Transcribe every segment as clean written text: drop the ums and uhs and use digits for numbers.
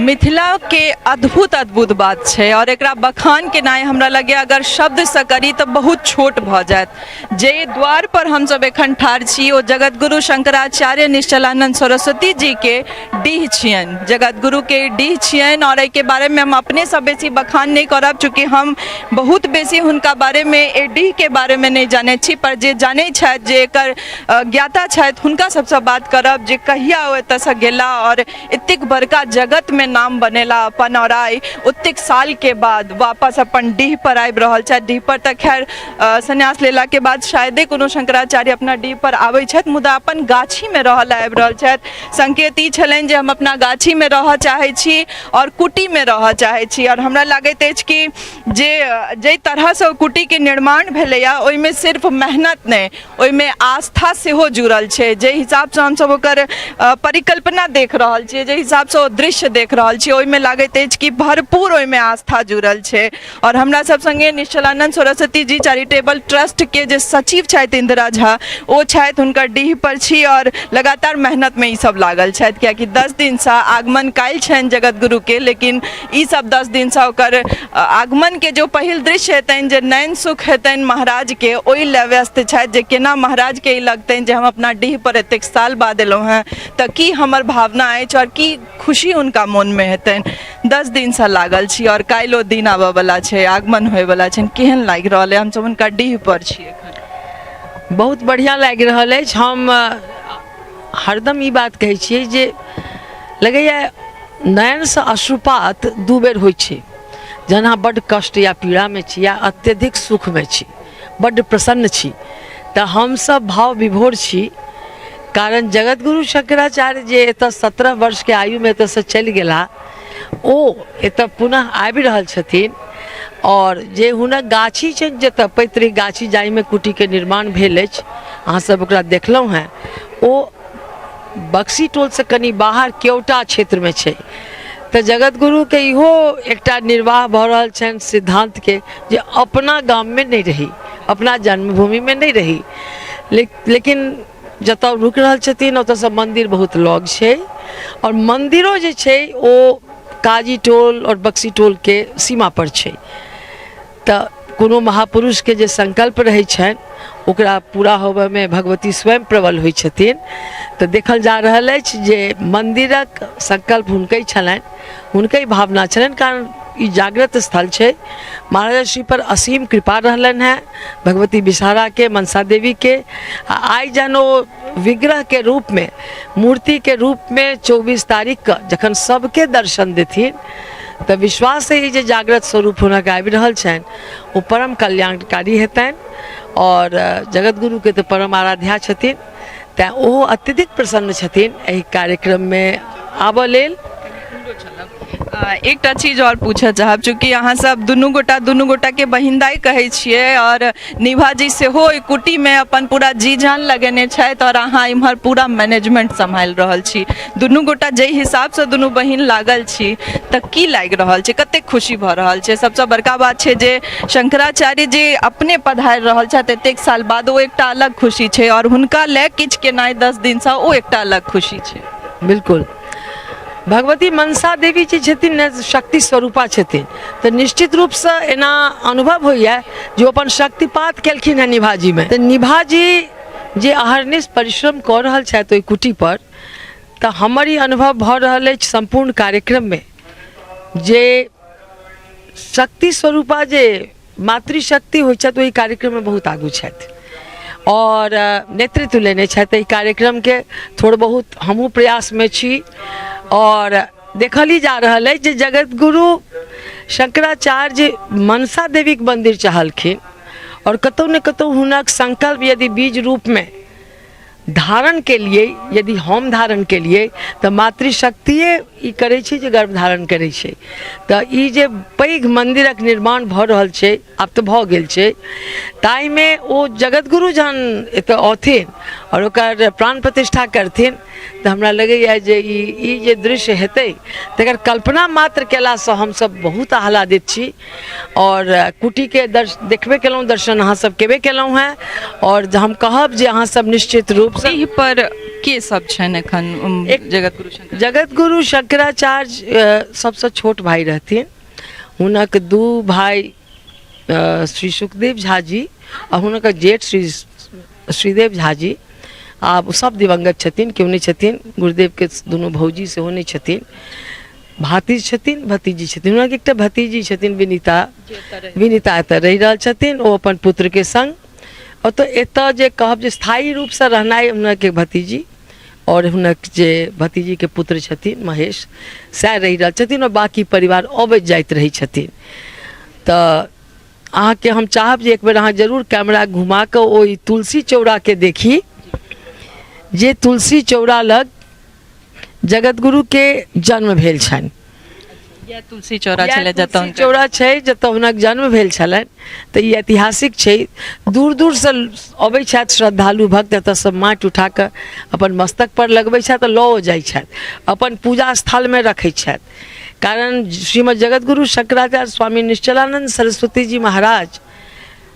मिथिलाके अद्भुत अद्भुत बात छै आओर एकरा बखान केनाइ हमरा लगैए अगर शब्दसँ करी तऽ बहुत छोट भऽ जायत। जे द्वार पर हमसब एखन ठाढ़ छी ओ जगतगुरु शंकराचार्य निश्चलानंद सरस्वती जीके डीह छियनि, जगतगुरुके डीह छियनि। आओर एहिके बारेमे हम अपनेसँ बेसी बखान नहि करब, चूँकि हम बहुत बेसी हुनका बारेमे, एहि डीहके बारेमे नहि जानै छी, पर जे जानै छथि, जे एकर ज्ञाता छथि, हुनका सबसँ बात करब जे कहिया ओ एतऽसँ गेला आओर एतेक बड़का जगतमे नाम बनेला अपन, आओर आइ ओतेक सालके बाद वापस अपन डीह पर आबि रहल छथि। डीह पर तऽ खैर सन्यास लेलाके बाद शायदे कोनो शंकराचार्य अपना डीह पर आबै छथि, मुदा अपन गाछीमे रहऽ लए आबि रहल छथि। संकेत ई छलनि जे हम अपना गाछीमे रहऽ चाहै छी आओर कुटीमे रहऽ चाहै छी। आओर हमरा लागैत अछि कि जे जाहि तरहसँ ओ कुटीके निर्माण भेलैए ओहिमे सिर्फ मेहनत नहि, ओहिमे आस्था सेहो जुड़ल छै। जाहि हिसाबसँ हमसभ ओकर परिकल्पना देख रहल छियै, जाहि हिसाबसँ ओ दृश्य देख रहल छियै, ओहिमे लागैत अछि कि भरपूर ओहिमे आस्था जुड़ल छै। आओर हमरा सब सङ्गे निश्चलानंद सरस्वती जी चैरिटेबल ट्रस्टके जे सचिव छथि इंदिरा झा, ओ छथि, हुनकर डीह पर छी आओर लगातार मेहनतमे ई सब लागल छथि, कियाकि 10 दिनसँ आगमन काल्हि छनि जगतगुरुके, लेकिन ई सब 10 दिनसँ ओकर आगमनके जो पहिल दृश्य हेतनि, जे नयन सुख हेतनि महाराजके, ओहि लए व्यस्त छथि जे केना महाराजके ई लगतनि जे हम अपना डीह पर एतेक साल बाद एलहुँ हेँ, तऽ की हमर भावना अछि आओर की खुशी हुनका मोनमे हेतनि। 10 दिनसँ लागल छी आओर काल्हि ओ दिन आबऽवला छै, आगमन होइवला छनि। केहन लागि रहल अइ? हमसब हुनका डीह पर छी एखन। बहुत बढ़िआँ लागि रहल अछि। हम हरदम ई बात कहै छियै जे लगैए नयनसँ अश्रुपात 2 बेर होइ छै, जहन अहाँ बड्ड कष्ट या पीड़ामे छी या अत्यधिक सुखमे छी, बड्ड प्रसन्न छी। तऽ हमसब भाव विभोर छी, कारण जगतगुरु शंकराचार्य जे एतऽ 17 वर्षके आयुमे एतऽसँ चलि गेला, ओ एतऽ पुनः आबि रहल छथिन। आओर जे हुनक गाछी छनि, जतऽ पैतृक गाछी जाहिमे कुटीके निर्माण भेल अछि, अहाँ सब ओकरा देखलहुँ हेँ, ओ बक्सी टोलसँ कनि बाहर केवटा क्षेत्रमे छै। तऽ जगतगुरुके इहो एकटा निर्वाह भऽ रहल छनि सिद्धान्तके जे अपना गाममे नहि रही, अपना जन्मभूमिमे नहि रही, लेकिन जतऽ रुकि रहल छथिन ओतऽसँ मन्दिर बहुत लग छै। आओर मन्दिरो जे छै ओ काजी टोल आओर बक्सी टोलके सीमापर छै। तऽ कोनो महापुरुषके जे संकल्प रहै छनि ओकरा पूरा होबऽमे भगवती स्वयं प्रबल होइ छथिन। तऽ देखल जा रहल अछि जे मन्दिरक संकल्प हुनके छलनि, हुनके भावना छलनि, कारण ई जागृत स्थल छै। महाराजा श्री पर असीम कृपा रहलनि हेँ भगवती विषहराके, मनसा देवीके। आ आइ जहन ओ विग्रहके रूपमे, मूर्तिके रूपमे 24 तारीखके जखन सबके दर्शन देथिन तऽ विश्वास अइ जे जागृत स्वरूप हुनक आबि रहल छनि ओ परम कल्याणकारी हेतनि। आओर जगतगुरुके तऽ परम आराध्या छथिन, तैँ ओहो अत्यधिक प्रसन्न छथिन एहि कार्यक्रममे आबऽ लेल। एकटा चीज आओर पूछऽ चाहब, चूँकि अहाँ सब दुनू गोटा दुनू गोटाके बहिनदाइ कहै छियै आओर निभा जी सेहो ओहि कुटीमे अपन पूरा जी जान लगेने छथि आओर अहाँ इम्हर पूरा मैनेजमेंट सम्हालि रहल छी, दुनू गोटा जाहि हिसाबसँ दुनू बहिन लागल छी तऽ की लागि रहल छै, कतेक खुशी भऽ रहल छै? सबसँ बड़का बात छै जे शंकराचार्य जी अपने पधारि रहल छथि एतेक साल बाद, ओ एकटा अलग खुशी छै, आओर हुनका लए किछु केनाइ 10 दिनसँ ओ एकटा अलग खुशी छै। बिल्कुल, भगवती मनसा देवी जे छथिन ने, शक्ति स्वरूपा छथिन, तऽ निश्चित रूपसँ एना अनुभव होइए जे ओ अपन शक्तिपात केलखिन हेँ निभाजीमे। तऽ निभाजी जे अहर्निश परिश्रम कऽ रहल छथि ओहि कुटीपर, तऽ हमर ई अनुभव भऽ रहल अछि सम्पूर्ण कार्यक्रममे जे शक्ति स्वरूपा जे मातृशक्ति होइ छथि ओहि कार्यक्रममे बहुत आगू छथि आओर नेतृत्व लेने छथि एहि कार्यक्रमके। थोड़ बहुत हमहूँ प्रयासमे छी आओर देखल ही जा रहल अछि जे जगतगुरु शंकराचार्य मनसा देवीके मन्दिर चाहलखिन आओर कतहु ने कतहु हुनक संकल्प यदि बीज रूपमे धारण केलिए, यदि हम धारण केलिए तऽ मातृशक्तिए ई करै छै जे गर्भ धारण करै छै। तऽ ई जे पैघ मन्दिरक निर्माण भऽ रहल छै, आब तऽ भऽ गेल छै, ताहिमे ओ जगतगुरु जहन एतऽ औथिन आओर ओकर प्राण प्रतिष्ठा करथिन तऽ हमरा लगैए जे ई जे दृश्य हेतै तकर कल्पना मात्र कयलासँ हमसब बहुत आह्लादित छी। आओर कुटीके देखबे केलहुँ, दर्शन अहाँ सब केबे केलहुँ हेँ, आओर हम कहब जे अहाँ सब निश्चित रूपसँ एहि पर के सब छनि एखन? जगतगुरु शंकर, जगतगुरु शंकराचार्य सबसँ छोट भाय रहथिन। हुनक दू भाय श्री सुखदेव झा जी आ हुनक जेठ श्री श्रीदेव झा जी आब सब दिवंगत छथिन, केओ नहि छथिन। गुरुदेवके दुनू भौजी सेहो नहि छथिन। भातिज छथिन, भतीजी छथिन। हुनक एकटा भतीजी छथिन विनीता, विनीता एतऽ रहि रहल छथिन ओ अपन पुत्रके सङ्ग। ओतऽ एतऽ जे कहब जे स्थायी रूपसँ रहनाइ हुनक एक भतीजी आओर हुनक जे भतीजीके पुत्र छथिन महेश, सएह रहि रहल छथिन आओर बाँकी परिवार अबैत जाइत रहै छथिन। तऽ अहाँके हम चाहब जे एक बेर अहाँ जरूर कैमरा घुमा कऽ ओहि तुलसी चौराके देखी, जे तुलसी चौरा लग जगतगुरुके जन्म भेल छनि। इएह तुलसी चौरा छलै जतऽ तुलसी चौरा छै जतऽ हुनक जन्म भेल छलनि। तऽ ई ऐतिहासिक छै। दूर दूरसँ अबै छथि श्रद्धालु भक्त, एतऽसँ माटि उठा कऽ अपन मस्तक पर लगबै छथि, लऽ जाइ छथि, अपन पूजा स्थलमे रखै छथि। कारण श्रीमद जगतगुरु शंकराचार्य स्वामी निश्चलानंद सरस्वती जी महाराज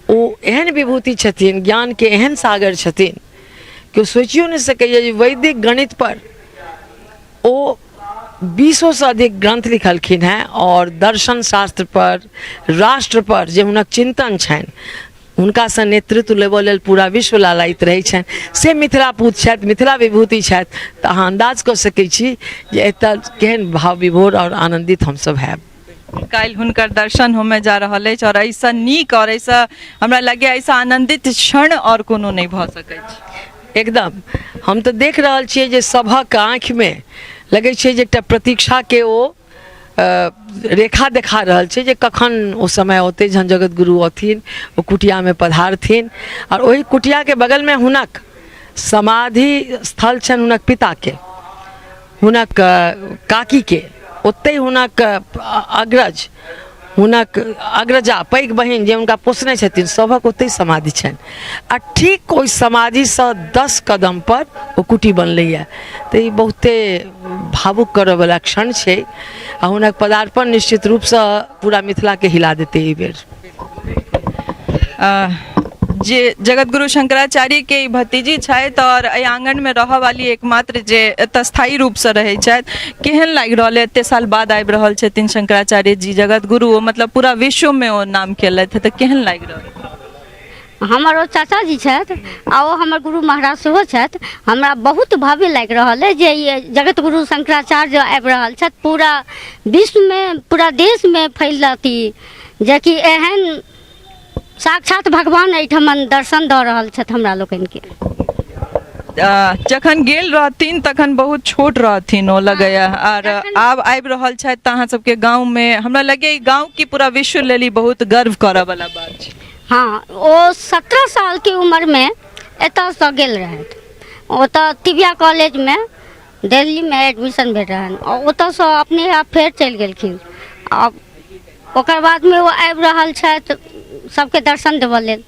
ओ एहन विभूति छथिन, ज्ञानके एहन सागर छथिन कि ओ सोचियो नहि सकैए जे वैदिक गणित पर ओ 20सँ अधिक ग्रन्थ लिखलखिन हेँ आओर दर्शन शास्त्र पर, राष्ट्र पर जे हुनक चिन्तन छनि, हुनकासँ नेतृत्व लेबऽ लेल पूरा विश्व लालायित रहै छनि। से मिथिला पूत छथि, मिथिला विभूति छथि। तऽ अहाँ अन्दाज कऽ सकै छी जे एतऽ केहन भाव विभोर आओर आनन्दित हमसभ हैब। काल्हि हुनकर दर्शन होमय जा रहल अछि आओर एहिसँ नीक आओर एहिसँ हमरा लगैए एहिसँ आनन्दित क्षण आओर कोनो नहि भऽ सकैत छै। एकदम हम तऽ देख रहल छियै जे सभक आँखिमे लगै छै जे एकटा प्रतीक्षाके ओ रेखा देखा रहल छै जे कखन ओ समय औतै जहन जगत गुरु औथिन, ओ कुटियामे पधारथिन। आओर ओहि कुटियाके बगलमे हुनक समाधि स्थल छनि, हुनक पिताके, हुनक काकीके, ओतहि हुनक अग्रज, हुनक अग्रजा पैघ बहिन जे हुनका पोसने छथिन, सभक ओतहि समाधि छनि। आ ठीक ओहि समाधिसँ 10 कदमपर ओ कुटी बनलैए। तऽ ई बहुते भावुक करऽवला क्षण छै आ हुनक पदार्पण निश्चित रूपसँ पूरा मिथिलाके हिला देतै एहि बेर। जे जगतगुरु शंकराचार्य के ई भतीजी छथि आओर एहि आंगनमे रहऽ वाली एकमात्र जे एतऽ स्थायी रूपसँ रहै छथि, केहन लागि रहल है एते साल बाद आबि रहल छथिन शंकराचार्य जी जगतगुरु, ओ मतलब पूरा विश्वमे ओ नाम केलथि, तऽ केहन लागि रहल? हमर ओ चाचा जी छथि आ ओ हमर गुरु महाराज सेहो छथि। हमरा बहुत भव्य लागि रहल अइ जे ई जगत गुरु शंकराचार्य आबि रहल छथि। पूरा विश्वमे, पूरा देशमे फैलत ई, जेकि एहन साक्षात भगवान एहिठाम दर्शन दऽ रहल छथि हमरा लोकनिके। जखन गेल रहथिन तखन बहुत छोट रहथिन ओ लगैया, आर आब आबि रहल छथि तऽ अहाँ सबके गाँवमे हमरा लगैया ई गाँव की पूरा विश्व लेल ई बहुत गर्व करऽ वाला बात छै। हँ, ओ 17 सालके उमरमे एतऽसँ गेल रहथि, ओतऽ तिबिया कॉलेजमे दिल्लीमे एडमिशन भेल रहनि आ ओतऽसँ अपने आप फेर चलि गेलखिन। आ ओकर बादमे ओ आबि रहल छथि सबके दर्शन देबऽ लेल।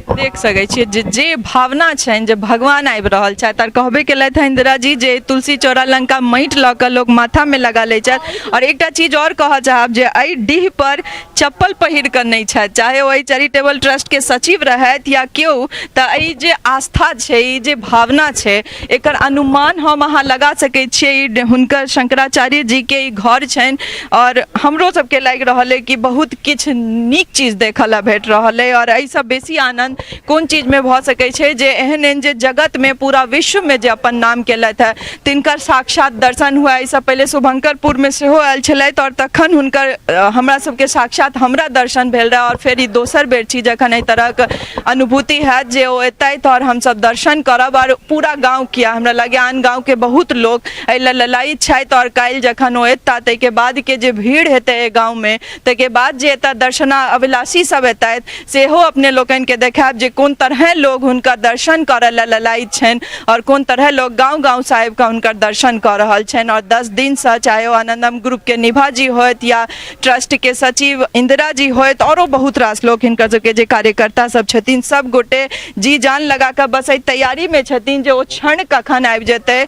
देख सकै छियै जे जे भावना छनि जे भगवान आबि रहल छथि। आओर कहबे केलथि हँ इंदिरा जी जे तुलसी चौरा लंका माटि लऽ कऽ लोक माथामे लगा लै छथि। आओर एकटा चीज आओर कहऽ चाहब जे एहि डीह पर चप्पल पहिर कऽ नहि छथि, चाहे ओ एहि चैरिटेबल ट्रस्टके सचिव रहथि या केओ, तऽ एहि जे आस्था छै, ई जे भावना छै, एकर अनुमान हम अहाँ लगा सकै छियै। ई हुनकर शंकराचार्य जीके ई घर छनि आओर हमरो सबके लागि रहल अइ कि बहुत किछु नीक चीज देखऽ लए भेट रहल अइ। आओर एहिसँ बेसी आनन्द कोन चीजमे भऽ सकै छै जे एहन एहन जे जगतमे पूरा विश्वमे जे अपन नाम केलथि हेँ तिनकर साक्षात दर्शन हुए। एहिसँ पहिले शुभंकरपुरमे सेहो आयल छलथि आओर तखन हुनकर हमरा सबके साक्षात हमरा दर्शन भेल रहए। आओर फेर ई दोसर बेर छी जखन एहि तरहक अनुभूति हैत जे ओ एतथि आओर हमसब दर्शन करब। आओर पूरा गाँव किया, हमरा लगैए आन गाँवके बहुत लोक एहि लए ललायित छथि। आओर काल्हि जखन ओ एता ताहिके बादके जे भीड़ हेतै एहि गाँवमे, ताहिके बाद जे एतऽ दर्शना अभिलाषी सब एतथि सेहो अपने लोकनिके देखायब जे कोन तरहे लोग हुनकर दर्शन करऽ लए ललायित छनि आओर कोन तरहे लोग गाँव गाँवसँ आबि कऽ हुनकर दर्शन कऽ रहल छनि। आओर 10 दिनसँ चाहे ओ आनंदम ग्रुपके निभा जी होथि या ट्रस्टके सचिव इंदिरा जी होथि, औरो बहुत रास लोक हिनकर सबके जे कार्यकर्ता सब छथिन, सब गोटे जी जान लगा कऽ बस एहि तैयारीमे छथिन जे ओ क्षण कखन आबि जेतै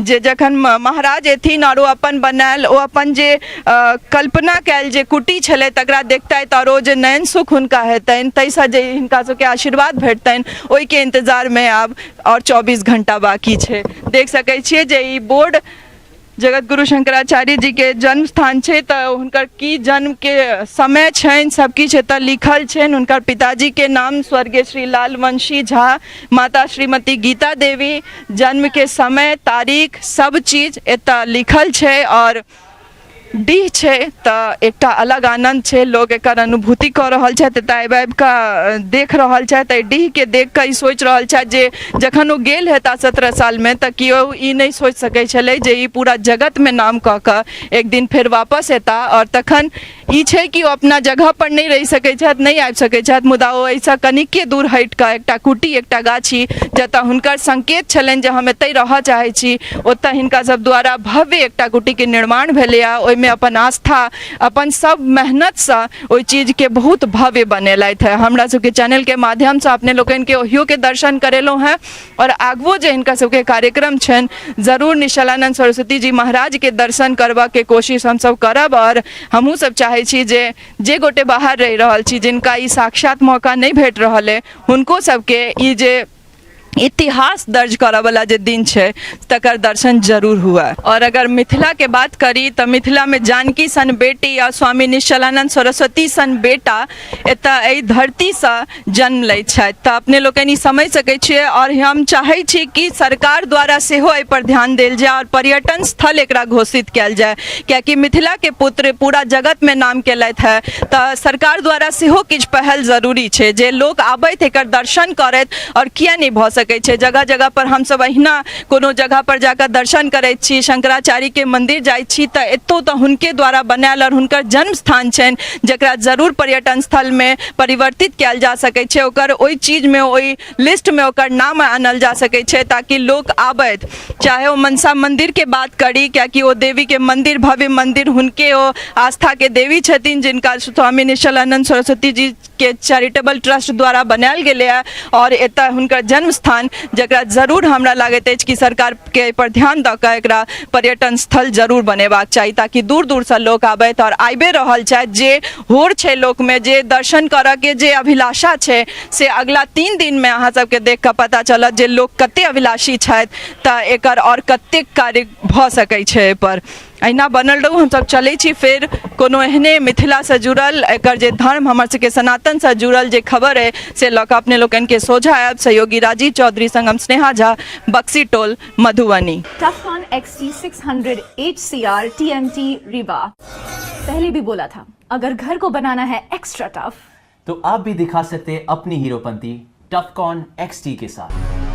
जे जखन महाराज एथिन आओर ओ अपन बनायल ओ अपन जे कल्पना कयल जे कुटी छलै तकरा देखतथि आओर ओ जे नयन सुख हुनका हेतनि, ताहिसँ जे हिनका सबके आशीर्वाद भेटतनि, ओहिके इंतजारमे आब आओर 24 घंटा बाकी छै। देख सकै छियै जे ई बोर्ड जगत गुरु शंकराचार्य जी के जन्म स्थान छै, तऽ हुनकर की जन्म के समय छनि सब किछु एतऽ लिखल छनि। हुनकर पिताजी के नाम स्वर्गीय श्री लालवंशी झा, माता श्रीमती गीता देवी, जन्म के समय तारीख सब चीज एतऽ लिखल छै। आओर डीह छै तऽ एकटा अलग आनन्द छै, लोक एकर अनुभूति कऽ रहल छथि, एतऽ आबि आबि कऽ देख रहल छथि। एहि डीहके देख कऽ ई सोचि रहल छथि जे जखन ओ गेल हेता 17 सालमे तऽ केओ ई नहि सोचि सकै छलै जे ई पूरा जगतमे नाम कऽ कऽ एक दिन फेर वापस एता। आओर तखन ई छै कि ओ अपना जगह पर नहि रहि सकै छथि, नहि आबि सकै छथि, मुदा ओ एहिसँ कनिके दूर हटि कऽ एकटा कुटी, एकटा गाछी जतऽ हुनकर संकेत छलनि जे हम एतहि रहऽ चाहै छी, ओतऽ हिनका सब द्वारा भव्य एकटा कुटीके निर्माण भेलैए। ओहिमे अपन आस्था, अपन सब मेहनतसँ ओहि चीजके बहुत भव्य बनेलथि हेँ। हमरा सबके चैनलके माध्यमसँ अपने लोकनिके ओहियोके दर्शन करेलहुँ हेँ आओर आगुओ जे हिनका सबके कार्यक्रम छनि जरूर निश्चलानंद सरस्वती जी महाराजके दर्शन करबाके कोशिश हमसब करब। आओर हमहूँ सब चाहै छी जे जे गोटे बाहर रहि रहल छी, जिनका ई साक्षात मौका नहि भेट रहल अइ, हुनको सबके ई जे इतिहास दर्ज करऽवला जे दिन छै तकर दर्शन जरूर हुए। और अगर मिथिला के बात करी तऽ मिथिला में जानकी सन बेटी आ स्वामी निश्चलानंद सरस्वती सन बेटा एतऽ एहि धरतीसँ जन्म लै छथि, तऽ अपने लोकनि ई समझि सकै छियै। आओर हम चाहै छी कि सरकार द्वारा सेहो एहिपर ध्यान देल जाय आओर पर्यटन स्थल एकरा घोषित कयल जाय, कियाकि मिथिलाके पुत्र पूरा जगतमे नाम केलथि हेँ, तऽ सरकार द्वारा सेहो किछु पहल जरूरी छै जे लोक आबथि, एकर दर्शन करथि। आओर किया नहि भऽ सकै छै, जगह जगह पर हमसब अहिना कोनो जगह पर जाकऽ दर्शन करैत छी, शंकराचार्यके मन्दिर जाइ छी, तऽ एतौ तऽ हुनके द्वारा बनायल आओर हुनकर जन्म स्थान छनि, जकरा जरूर पर्यटन स्थलमे परिवर्तित कयल जा सकै छै, ओकर ओहि चीजमे, ओहि लिस्टमे ओकर नाम आनल जा सकै छै ताकि लोक आबथि। चाहे ओ मनसा मन्दिरके बात करी, कियाकि ओ देवीके मन्दिर, भव्य मन्दिर, हुनके ओ आस्थाके देवी छथिन जिनका स्वामी निश्चलानन्द सरस्वती जी के चैरिटेबल ट्रस्ट द्वारा बनायल गेलैए आओर एतऽ हुनकर जन्म स्थान, जकरा जरूर हमरा लागैत अछि कि सरकारके एहिपर ध्यान दऽ कऽ एकरा पर्यटन स्थल जरूर बनेबाक चाही ताकि दूर दूरसँ लोक आबथि। आओर आबिए रहल छथि, जे होर छै लोकमे, जे दर्शन करऽके जे अभिलाषा छै, से अगला 3 दिनमे अहाँ सबके देख कऽ पता चलत जे लोक कते अभिलाषी छथि, तऽ एकर आओर कतेक कार्य भऽ सकै छै एहिपर। अहिना बनल रहू। हमसब चलै छी, फेर कोनो एहने मिथिलासँ जुड़ल, एकर जे धर्म हमर सबके सनातनसँ जुड़ल जे खबर अइ से लऽ कऽ अपने लोकनिके सोझा आयब। सहयोगी राजीव चौधरी संग हम स्नेहा झा, बक्सी टोल, Madhubani. Tufcon XT600 HCR TMT Rewa। पहले भी बोला था, अगर घर को बनाना है एक्स्ट्रा टफ तो आप भी दिखा सकते हैं अपनी हीरोपंती टफकॉन XT के साथ।